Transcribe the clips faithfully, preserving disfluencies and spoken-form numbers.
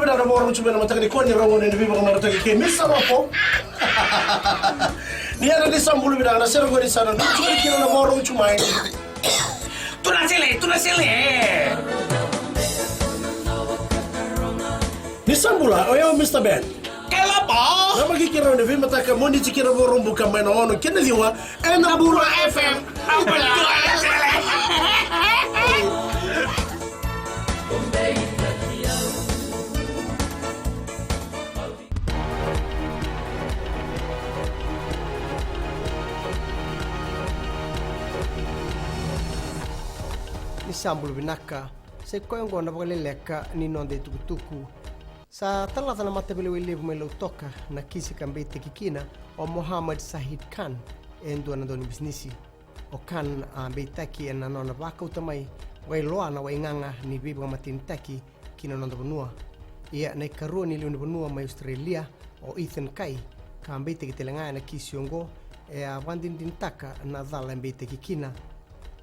Na vakarorogo tsu mai na mataka nikua ni rogo ni veivakamarataki kei Misa Lopo. Ni yadra ni sa bula vinaka na sere qori sa na dua tsu mai kina na vakarorogo tsu mai. Tuna sele, tuna sele. Ni sa bula, o yau Mista Ben. Kalaba. Na maki kira ni veimataka Moniti kina Vakaraubuka mai na ono kina ciwa. Ena Bula F M. Ni sa bula vinaka, sa i koya oqo na vakaleleka ni noda itukutuku. Sa talaca na mataveilewai levu mai Lautoka na kisi ka beitaki kina o Mohammed Sahid Khan e dua na daunibisinisi. O Khan a beitaki ena nona vakauta mai vakailoa na waigaga ni veivakamatenitaki ki na noda vanua. Ia na ikarua ni lewe ni vanua mai Australia, o Ethan Kai, ka beitaki tale ga ena kisi oqo, e a vakadinadinataka na cala e beitaki kina.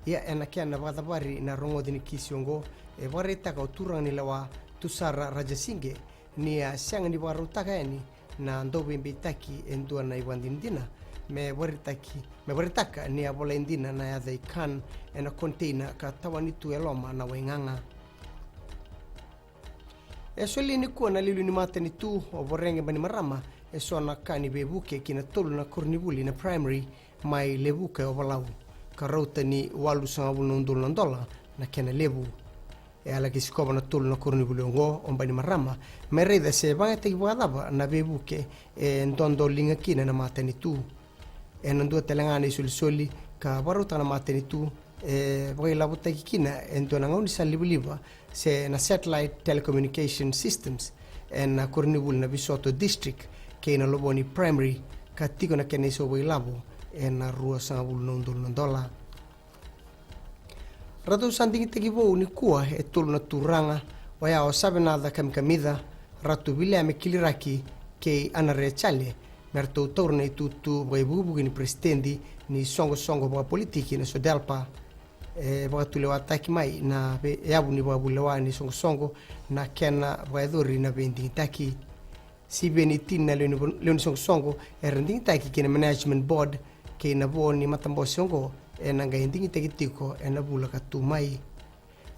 Ia ena kena vakacavari na rogoci ni kisi oqo, e vakaraitaka o turaga ni lewa Tusara Rajasinge ni a sega ni vakarautaka yani na dauveibeitaki e dua na ivakadinadina me vakaraitaki, me vakaraitaka ni a volai dina na yaca i Khan ena container ka tawani tu e loma na waigaga. E soli nikua na liuliu ni matanitu o Voreqe Bainimarama eso na ka ni veivuke ki na tolu na koronivuli na primary mai Levuka e Ovalau, ka rauta ni walusagavulu na udolu na dola na kena levu. E a laki sikova na tolu na koronivuli oqo o Bainimarama me raica se vakayagataki vakacava na veivuke e dodoliga kina na matanitu. Ena dua tale ga na isolisoli ka vakarautaka na matanitu e vakailavotaki kina e dua na gaunisala livaliva se na satellite telecommunication systems ena koronivuli na Visoto District kei na Lovoni Primary, ka tiko na kena isau vakailavo ena ruasagavulu na udolu na dola. Ratou sa digitaki vou nikua e tolu na turaga, oya o Savenaca Kamikamica, Ratu Viliame Kiliraki kei Anare Jale, me ratou taura na itutu vakaivukivuki ni peresitedi ni soqosoqo vakapolitiki na SODELPA. E vakatulewataki mai na vei, yavu ni vakavulewa ni soqosoqo na kena vakayacori na veidigitaki. Sivia ni tini na lewe ni, lewe ni soqosoqo era digitaki ki na management board kei na vo ni matabose oqo ena qai digitaki tiko ena vula ka tu mai.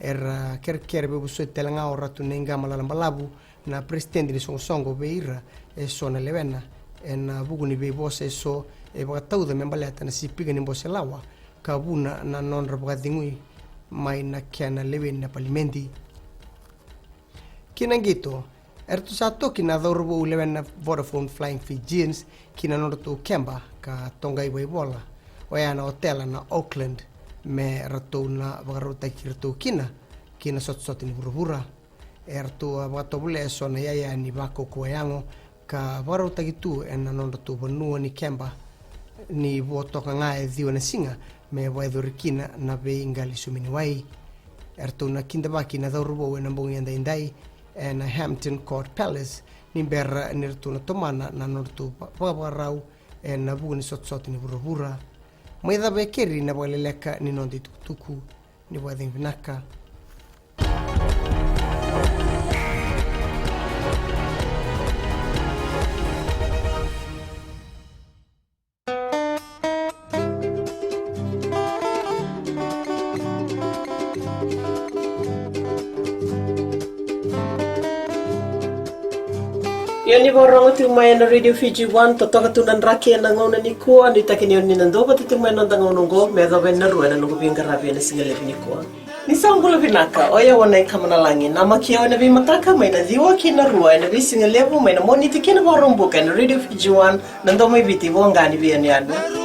Era kerekere veivosoti tale ga o Ratu Naiqama Lalabalavu na peresitedi ni soqosoqo vei ira eso na lewena ena vuku ni veivosa eso e vakatauca me baleta na sipika ni bose lawa ka vuna na nodra vakacegui mai na kena leweni na palimedi. Ki na qito, eratou sa toki na cauravou lewena na Vodafone Flying Fijians ki na nodratou keba ka toqai vakaivola, oya na otela na Auckland, me ratou na vakarautaki iratou kina ki na sotasota ni vuravura. Eratou a vakatovolea eso na iyaya ni vakaukauwa yago ka vakarautaki tu ena nodratou vanua ni keba ni vo toka ga e ciwa na siga me vakayacori kina na veiqali suminiwai. Eratou na kidavaki na cauravou ena bogi edaidai ena Hampton Court Palace ni bera ni ratou na tomana na nodratou va-, vakavakarau ena vuku ni sotasota ni vuravura. Mai cava e keri na vakaleleka ni noda itukutuku. Ni vakacegu vinaka. Ia ni vakarorogo tiko mai ena Radio Fiji One, totoka tu na draki ena gauna nikua, nuitaki ni o ni na duavata tiko mai ena noda gauna oqo me yacova e na rua ena noqu veiqaravi ena sigalevu nikua. Ni sa bula vinaka, o yau o Nai Kamanalagi, namaki au ena veimataka mai na ciwa ki na rua ena veisigalevu mai na Moniti ki na Vakaraubuka ena Radio Fiji One, na Domo i Viti, voqa ni veiyanuyanu.